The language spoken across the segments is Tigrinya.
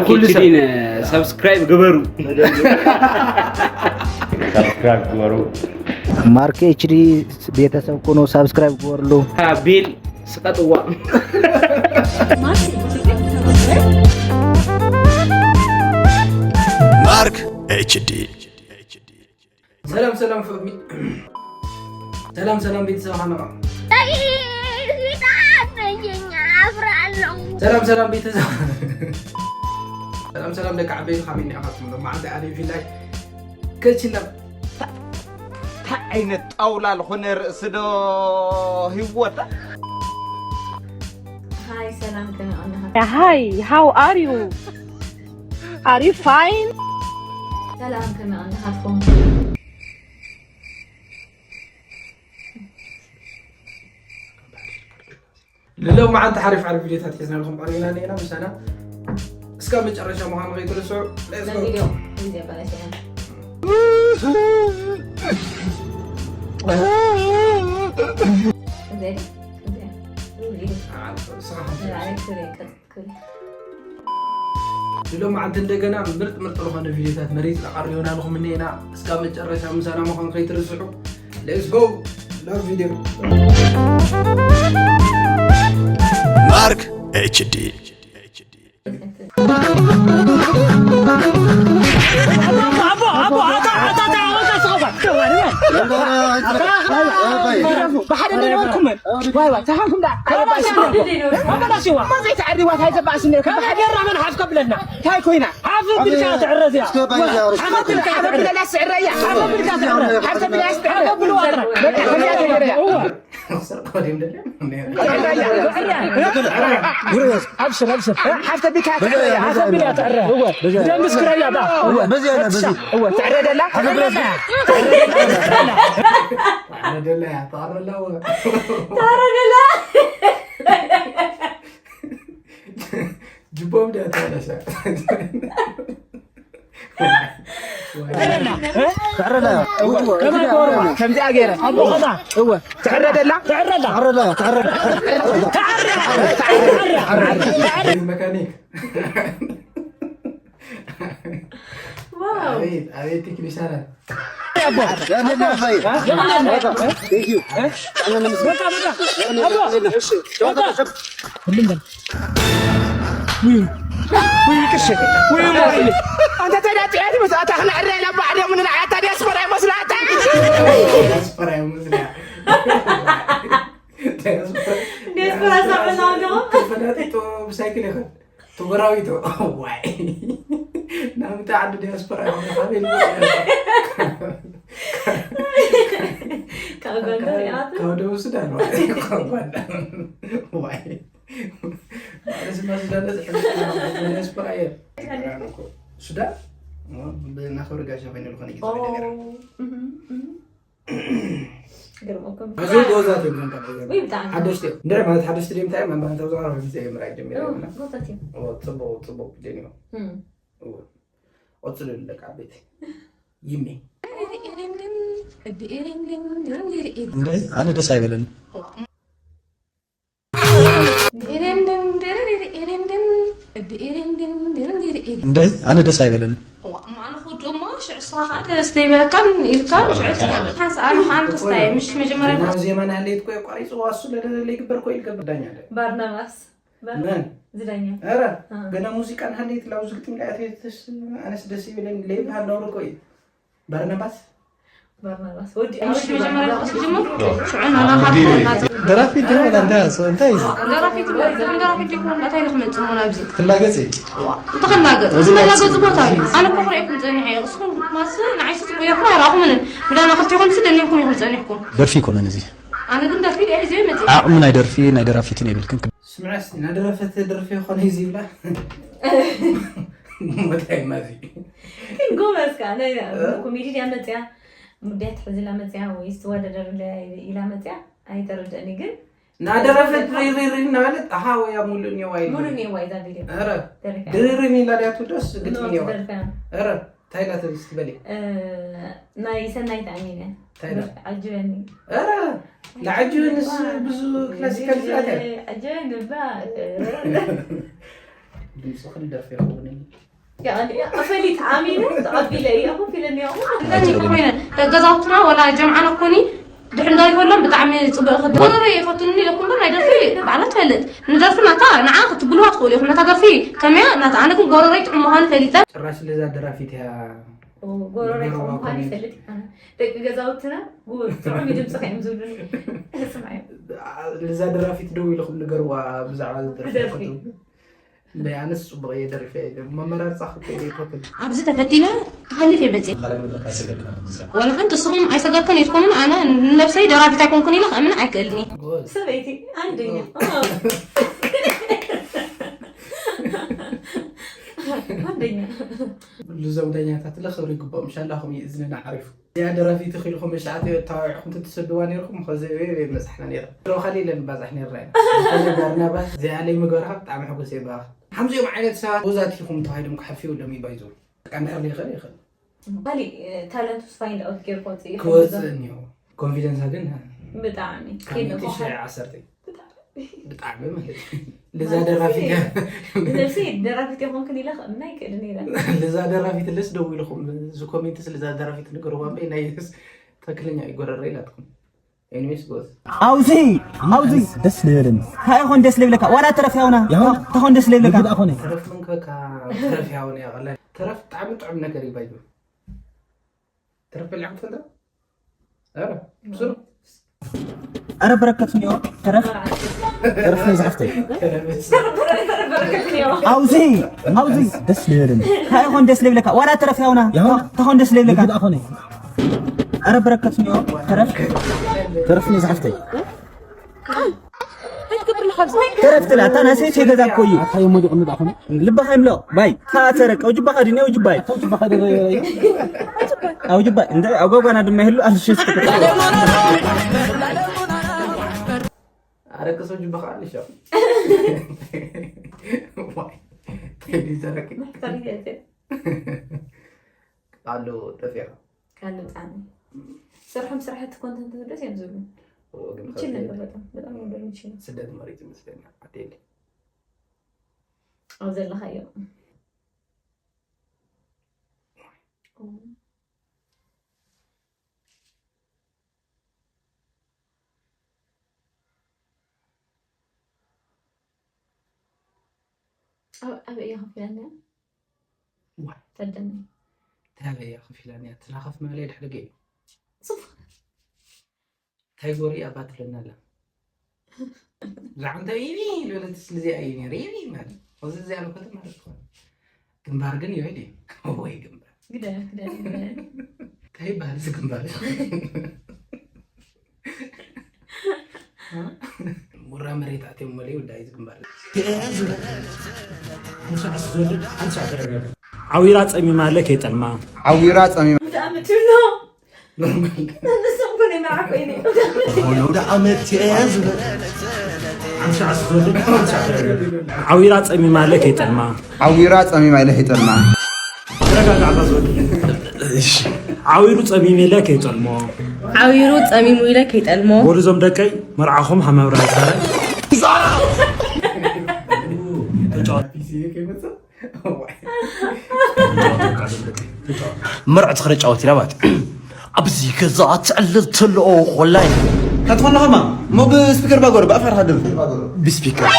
ኩሉ ሰብ። ኤችዲን ሰብስክራይብ ግበሩ። ሰብስክራይብ ግበሩ። ማርክ ኤችዲ ቤተሰብ ኩኑ፣ ሳብስክራይብ ግበርሉ። ቤል ስቀጥዋ። ማርክ ኤችዲ። ሰላም ሰላም ፈሚ። ሰላም ሰላም ቤተሰብ ሓነቓ። ሰላም ሰላም ቤተሰብ። ሰላም ሰላም ደቂ ዓበይቲ፣ ከመይ እኒኣኻትኩም? ሎማዓንቲ ኣነ ፊላይ ከችና። እንታይ ዓይነት ጣውላ ዝኾነ ርእሲ ዶ ሂወታ? ሃይ ሰላም፣ ከመይ ኣለኻ? Hi, how are you? Are you fine? ሰላም፣ ከመይ ኣለኻትኩም? ንሎማዓንቲ ሓሪፍ ሓሪፍ ቪድዮታት ሒዝናልኩም ቀሪብና እኒአና። ምሳና እስካብ መጨረሻ ምዃኑ ከይትርስዑ። Let's go። ቪድዮ ቪድዮ በላሽ እያ። እዚኣ እዚኣ ቪድዮ ንስኻ ንላዕሊ ክብል ይቀጥ ክብል። ንሎማዓንቲ እንደገና ምርጥ ምርጥ ዝኾነ ቪድዮታት መሪፅና ቀሪብናልኩም እኒአና። እስካብ መጨረሻ ምሳና ምዃኑ ከይትርስዑ። Let's go። Love ቪድዮ። ማርክ ኤችዲ። ብሓደ ነበርኩምን ዋይ ዋይ ታሓንኩም ዳ ኣባላሽዋ ዘይተዓሪዋ ታይ ዘባእስ ነርኩም ብሓደ ራመን ሓፍ ከብለና ታይ ኮይና ሓፍ ብልካ ትዕረዝ እያ ሓፍ ብልካ ትዕረዝ ሓፍ ብልካ ትዕረዝ ሓፍ ብልካ ትዕረዝ ብልዋ ጥራይ በቃ ከዚያ ተገረያ ሰርቆ ድም ደለ ኣብሽር ኣብሽር ሓፍተ ቢልካ ትዕረያ ሓፍተ ቢልካ ትዕረ እወ ደምስ ክረያ ዳ እወ ትዕረ ደላ ደለ ተዓረላ ታረገላ ጅቦም ዳ ተበለሰ ከምዚኣ ገይረ እወ ትዕረ ደላ መካኒክ ዋው አቤት አቤት ቴክኒሻናት አንተ ታዲያ ጥያት ይመስላታ ክነዕረ ኢና ባዕዶም ንንዓያ ታዲያ ስፖራ ይመስላታ ስፖራ ይመስላ ዲያስፖራ ሳዕና ኣለዎ ተፈላጢ ብሳይክል ይኸድ ትጎራዊቶ ዋይ ናምታ ዓዲ ዲያስፖራ ይኸድ ካበይ ልመጽእ ካብ ጎንደር ኢኻ ካብ ደቡብ ሱዳን ማለት እዩ። ካብ ጎንደር ዋይ ማለት ስማ ሱዳን ዲያስፖራ እየ ሱዳን ብናኸብሪ ጋሻ ኮይኑ ዝኾነ ጊዜ ግርመኩም እዚ ጎዛት እዮም ዘንቀ ወይ ብጣዕሚ ሓደሽቲ እዮም እንድረ ማለት ሓደሽቲ ድም እንታይ ማለት ተብዛዕባ ጊዜ ምራይ ጀሚረ ጎታት እዮም ጽቡቅ ጽቡቅ ጀኒዮ እም። ቆጽሉ ደቂ ዓበይቲ ይሜ እንደ ኣነ ደስ ኣይበለኒ ድእርንድን ድርርር እርንድን ድእርንድን ድርርር እርንድን እንደ ኣነ ደስ ኣይበለኒ ማዕልኹ ድማ ሽዕ ስኻ ደስ ዘይበለካን ኢልካ ሽዕ ትገብር ሓንስ ኣነ ሓንቲ ክስታይ ምሽ መጀመርያ ዜማ ናህለየት ኮ የቋሪፅዋ እሱ ለደለለ ይግበር ኮ ይልገብር ዳኛ ደ ባርናባስ መን ዝዳኛ ኧረ ገና ሙዚቃ ናህለየት ላውዝ ግጥም ዳያት ኣነስ ደስ ይብለኒ ለይበሃል ነውሪ ኮ እዩ ባርናባስ ባርናባስ ወዲ ምሽ መጀመርያ ክስጅምር ሽዑ ናናኻትኩም ደራፊት ዲኹም ወላ እንታይ እዩ እዚ? ደራፊት ደራፊት ዲኹም እንታይ ኢልኩም መፅእሞ ናብዚ ትላገፂ ተኸናገፅ ዝመላገፁ ቦታ እዩ ኣነ እኮ ክርእየኩም ፀኒሐ እየ እስኹም ማስ ንዓይ ስፅቁ እየ እኮ ኣይረኣኹምንን ብዳና ክልቲኹም ስ ደኒኹም ኢኹም ፀኒሕኩም ደርፊ ይኮነን እዚ ኣነ ግን ደርፊ እየ ሒዘ መፅእ ዓቕሚ ናይ ደርፊ ናይ ደራፊትን የብልክን ስምዐስ እናደረፈት ደርፊ ይኾነ እዩ ዝብላ ሞታይ ማዚ ግን ጎበዝ ከዓ ናይ ኮሜዲ ድያ መፅያ ሙዳይ ትሕዝላ መፅያ ወይ ዝተወዳደር ኢላ መፅያ ኣይተረድእኒ ግን ናደረፈት ሪሪሪ እናበለት ኣሃ ወያ ሙሉእ ኔዋ ኢሉ ሙሉ ኔዋ ይዛ ቪድዮ ኧረ ደሪፋ ድርርም ኢላ ድያ ትውደስ ግጥሚ ኔዋ ደሪፋ ኧረ እንታይ ኢላ ትብል እስቲ በሊ እ፣ ናይ ሰናይት ኣሚነ እንታይ ኢላ ዓጅበኒ ኧረ ንዓጅበንስ ብዙ ክላሲካል ዝኣተ ዓጅበኒ እባ እ፣ ድምፂ ክልደርፍ ይኸውን እዩ። ፈሊት ኣሚኑ ተቐቢለ እዩ ኣኹ ፊልም እዩ ኮይነ ገዛውትና ወላ ጀምዓና ኮኒ ድሕር እንዳይፈሎም ብጣዕሚ ፅቡቅ ክዲ ጎረሮ የፈቱኒ ኢለኩም በር ናይ ደርፊ ባዕላ ትፈልጥ ንደርፊ ናታ ንዓ ክትብልዋ ትኽእሉ ኢኹም ነታ ደርፊ ከመያ ናታ ኣነ ግን ጎረሮ ይጥዑም ምዃኑ ፈሊጠ ጭራሽ ለዛ ደራፊት እያ ጎረሮ ይጥዑም ምዃኑ ይፈልጥ ደቂ ገዛውትና ጥዑም ድምፂ ከዮም ዝብሉኒ ለዛ ደራፊት ደው ኢልኩም ንገርዋ ብዛዕባ ዝደርፊ ናይ ኣነስ ጽቡቕ እየ ደሪፈ እየ መመራርጻ ክትከይደ ይፈትን ኣብዚ ተፈቲነ ክሓልፍ እየ መፅእ ዋላ ሓንቲ ንስኹም ኣይሰገርኩን እየ ትኮኑን ኣነ ንነብሰይ ደራፊት ኣይኮንኩን ኢለ ከእምን ኣይክእልን እየ ሰበይቲ አንደኛ አንደኛ ልዞም ዳኛታት ለኽብሪ ይግባኦም ሻላኹም እዩ እዝንና ዓሪፉ እዚኣ ደራፊት ኺልኹም መሽላዕቲ ተባቢዕኹም ትትሰድዋ ነይርኹም ኸዚ በይ በይ መጻሕና ነይረ ድሮ ኻሊ ኢለ ንባጻሕ ነይርና ኢና ኸዚ ባርናባስ እዚኣ ለይ ምግበርካ ብጣዕሚ ሕጉስ እየ ባኻ ሓምዚኦም ዓይነት ሰባት ወዛት ኢኹም ተባሂሎም ክሓልፉ ይብሎም እዩ ባይዞ በቃ እንድሕር ዘይኽእል ይኽእል ካሊእ ታለንት ስ ፋይንድ ኣውት ጌርካ ወፅእ ክወፅእ እኒኦ ኮንፊደንሳ ግን ብጣዕሚ ኪድ ዓሰርተ ብጣዕሚ ማለት ለዛ ደራፊት ነብሲ ደራፊት ይኾንክን ኢለ ክእምና ይክእል ነይረ ለዛ ደራፊት ለስ ደው ኢልኩም እዚ ኮሜንትስ ለዛ ደራፊት ንገርዋ እምበይ ናይ ትክክለኛ ይጎረረ ኢላትኩም ኤኒዌይስ ጎዝ ኣውዚ ኣውዚ ደስ ልበለኒ እንታይ ይኾን ደስ ልብለካ ዋላ ተረፍ ያውና እንታይ ይኾን ደስ ልብለካ ኮነ ተረፍ መንከካ ተረፍ ያውን ያቀላ ተረፍ ብጣዕሚ ጥዑም ነገር እዩ ባይብል ተረፍ በሊዕኩም ትፈልጡ ኧረ ብስሩ ኧረ በረከት እኒኦ ተረፍ ተረፍ ናይ ዝሓፍተይ ኣውዚ ኣውዚ ደስ ልበለኒ እንታይ ይኾን ደስ ልብለካ ዋላ ተረፍ ያውና እንታይ ይኾን ደስ ልብለካ ኧረ በረከት እኒኦ ተረፍ ተረፍ ናይ ዝሓፍተይ ተረፍ ትላ እታ ናይ ሰይሴ ገዛ እኮ እዩ ኣታዮ ሞዲቑ ንባኹም ልባኻ ይምልኦ ባይ ታተረቀ ውጅባኻ ድንያ ውጅባይ ኣውጅባይ እንደ ኣጓጓና ድማ ይህሉ ኣልሸስ ኣረቅሶ ጅባኻ ኣልሻ ተዲ ዘረክ ኣሎ ጠፊኻ ካልእ ብጣዕሚ ስርሖም ስራሕቲ ኮንተንት ደስ እዮም ዝብሉ እዎ ግን ምችል ካብዚ ነበር በጣም በጣም ነበር ምችል ስደት መሪፅ ይመስለኛ ዓዲ የለ ኣብ ዘለኻዮ ኣብ ኣበይ እያ ከፊላና ዋይ ተደኒ እንታይ ኣበይ እያ ከፊላኒ እያ ትናኸፍ መለይ ድሕሪ ገይ እንታይ ጎሪ ኣባ ትብለና ኣላ ብዛዕባ እንታይ ኢኒ ዝበለት ስልዚኣ እዩ ነይሩ ኢኒ ማለት እዚ እዚኣ ለኮተ ማለት ትኾን ግንባር ግን ይብል እዩ ወይ ግንባር እንታይ ይበሃል እዚ ግንባር ሙራ መሬት ኣትዮም ወለ ይውዳ እዩ ዝግንባር ዓዊራ ጸሚማለ ከይጠልማ ዓዊራ ጸሚማ ዓመት እየ ዝበል ዓዊራ ጸሚማለ ከይጠልማ ዓዊራ ጸሚማ ኢለ ከይጠልማ ዓዊሩ ጸሚሙ ኢለ ከይጠልሞ ዓዊሩ ጸሚሙ ኢለ ከይጠልሞ በሉ እዞም ደቀይ መርዓኹም ሃመብራ ይሳረ መርዑ ትኽረጫወት ኢና ማለት ኣብዚ ገዛ ትዕልል ተለኦ ኮላይ ካትኾና ኸማ እሞ ብስፒከር ባጎር ብኣፋር ሃደር ብስፒከር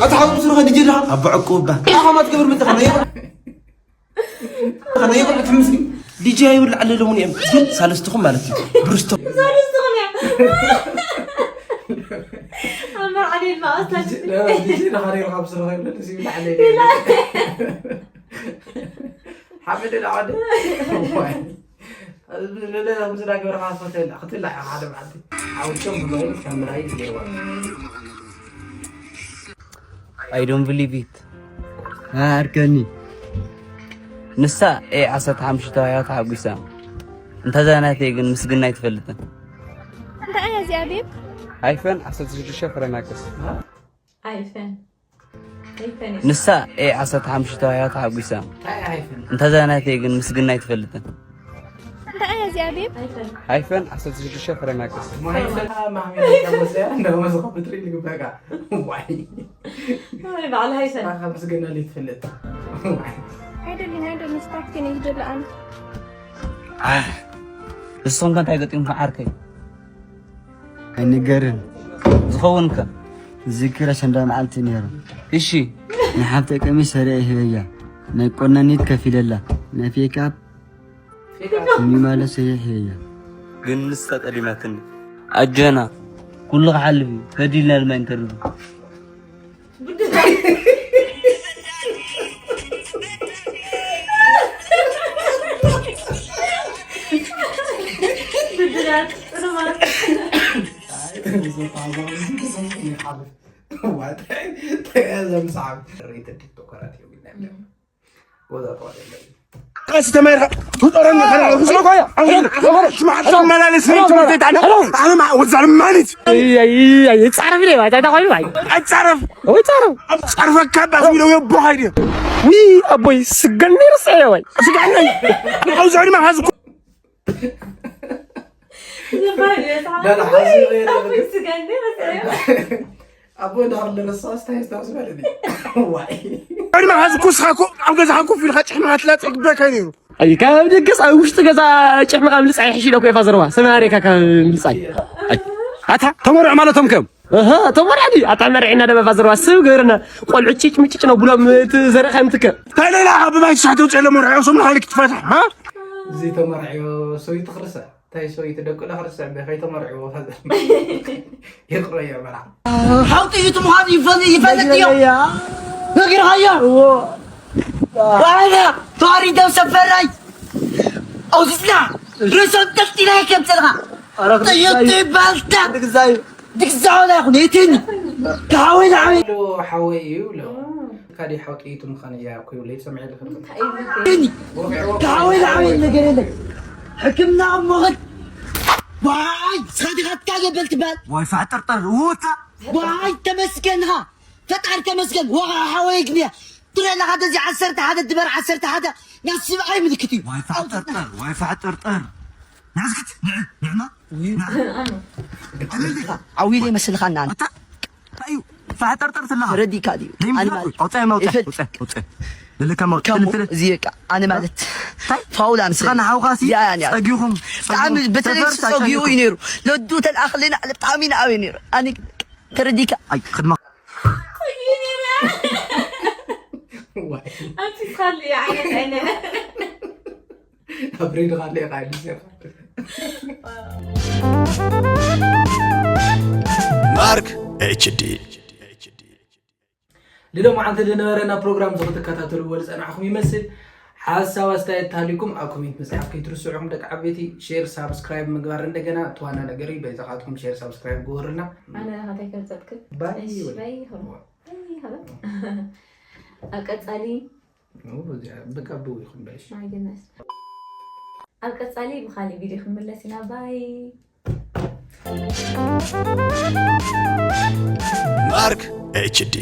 ኣታ ሓው ብስሩ ኸዲ ጀዳ ኣብ ዕቁባ ኣኸማ ትገብር ምትኻ ናይ ዲጂ ኣይብሉ ኣለለሙን እዮም ግን ሳለስትኹም ማለት እዩ ብርስቶ ሓመድ ላዓደ ክትብላዕ ሓደ መዓልቲ ሓውቶም ብመሬት ከም ምራይ ገይርዋ I don't believe it. ኣርከኒ ንሳ ኤ ዓሰርተ ሓሙሽተ እያ ተሓጒሳ እንተዛ ናተይ ግን ምስግና ኣይትፈልጥን እንታይ እያ እዚኣ ቤብ ኣይፈን ዓሰርተ ሽዱሽተ ፍረናክስ ኣይፈን ኣይፈን ንሳ ኤ ዓሰርተ ሓሙሽተ እያ ተሓጒሳ እንተዛ ናተይ ግን ምስግና ኣይትፈልጥን እንታይ እያ እዚኣ ቤብ? ሃይፈን ዓሰርተ ሽዱሽተ ፍሬማክስ። ማይሰላ ማሚያ ወሰያ እንደው መዝኸ ብትሪ ልግበጋ። ዋይ ወይ በዓል ሃይሰን ካብ ምስገና ልትፍልጥ። ኣይደልን ኣይደልን ስታፍኪን እዩ ዝደሊ ኣነ። ንስኹም ከ እንታይ ገጢምኩም ዓርከይ? ኣይንገርን። ዝኸውን ከ? ዝክረ ሸንዳ መዓልቲ ነይሩ። እሺ ንሓብተ ቀሚስ ሰሪዐ ሂበያ። ናይ ቆናኒት ከፊለላ። ናይ ፌካፕ ሚማለ ሰሪዐ ሂበያ። ግን ንሳ ጠሊማትኒ። ኣጀና ኩሉ ክሓልፍ እዩ። በዲልና ድማ ይንተርፍ። ተያዘ ምሳብ ሬት ዲክቶከራት ይውልና ወዛ ተዋለ ቀስ ተማይርካ ትጠረኒ ተመላለስ ትምህርት ቤት ኣነ ኣነ ወዛል ማኒት ይጻረፍ ኢለ ባይ ታታ ኮይኑ ባይ ኣጻረፍ ወይ ጻረፍ ጻርፈካ ባስ ኢለው የቦ ሃይዲ ዊ ኣቦይ ስገኒ ርጽ ወይ ስጋኒ ኣውዛሪ ማሓዝ ኣቦ ዳር ልረሳ ስታይ ስታውስ በለኒ ዋይ ቅድሚ ሓዚ ኩስኻ ኮ ኣብ ገዛኻ ኮፍ ኢልካ ጭሕምኻ ትላፅ ይግበካ ነይሩ ኣይ ካብ ደገስ ኣብ ውሽጢ ገዛ ጭሕምኻ ምልፃይ ይሕሽ ኢለ ኮ ኢፋ ዘረባ ሰማርካ ካብ ምልፃይ ኣታ ተመርዕ ማለቶም ከም እህ ተመርዕ ዲ ኣታ መርዕና ደበፋ ዘረባ ስብ ገርና ቆልዑ ጭጭ ምጭጭ ነው ብሎም እቲ ዘረኻ ምትከ ታይለላ ብማይ ትሻሕተ ውፅእ ለመርዕዮ ሰሙን ካልክ ትፈትሕ እዚ ተመርዕዮ ሰዊት ትኽርሰ እንታይ ሰውይቲ ደቂ ዳ ክርስዕ በ ከይተመርዕዎ ፈዘ ይቕረዮ በላ ሓው ጥይቱ ምዃኑ ይፈል- ይፈልጥ እዮ ነጊርኻዮ ባይና ተዋሪዶም ሰፈራይ ኣውዚዝና ርእሶም ጠፍጢና ከምፀልኻ ጥይቱ ይባልታ ድግዛውና ይኹን የትኒ ተሃወይ ንዓበይ ሓወይ እዩ ሎ ካዲ ሓው ጥይቱ ምዃኑ እያ ኩ ይብለ ይሰምዐ ይኽእል ተሃወይ ንዓበይ ነገር የለን ሕክምና እሞ ኽድ ዋይ ስኻ ዲኻ ትካገበል ትባል ዋይ ፋሕጠርጠር እወታ ዋይ ተመስገን ኢኻ ፈጣሪ ተመስገን ወኻ ሓወይ ግንያ ትረለኻ ደዚ ዓሰርተ ሓደ ድበር ዓሰርተ ሓደ ናብ ስብኣይ ምልክት እዩ ዋይ ፋሕጠርጠር ዋይ ፋሕጠርጠር ናዝክት ንዕ ንዕማ ዓው ኢለ ይመስልኻ እና ኣነ እዩ ፋሕጠርጠር ትለኻ ተረዲካ ድዩ ኣነ ማለት ኣውፃ መውፃ ይፈል- ውፀ ውፀ ልልካ መውፃ ከሙ እዚ በቃ ኣነ ማለት ፋውላ ምስ ስኻ ንሓውኻሲ ያ ያ ያ ፀጊኹም ብጣዕሚ በተለይ ጸጊኡ እዩ ነይሩ ለዱ ተልኣኽልና ብጣዕሚ ንኣበይ ነይሩ ኣነ ተረዲካ ኣይ ክድማ ኣምሲስካሉ ዓይነት ዓይነት ኣብ ሬድኻ ኣለኻ ይምስልካ ማርክ ኤችዲ ልሎማዓንቲ ዝነበረና ፕሮግራም እዚ ክትከታተልዎ ዝፀናዕኹም ይመስል ሓሳብ ኣስተያየት ተሃሊኩም ኣብ ኮሜንት ምፅሓፍ ከይትርስዑኹም ደቂ ዓበይቲ ሼር ሳብስክራይብ ምግባር እንደገና እቲ ዋና ነገር እዩ በይዛኻትኩም ሼር ሳብስክራይብ ግበሩልና ኣነ ናኻታይ ከምፀጥክን ባይ እሺ ይበል ባይ ይኹን ባይ ይኹን ኣብ ቀፃሊ በቃ ብው ይኹን በሽ my goodness ኣብ ቀፃሊ ብካሊእ ቪድዮ ክንምለስ ኢና ባይ ማርክ ኤችዲ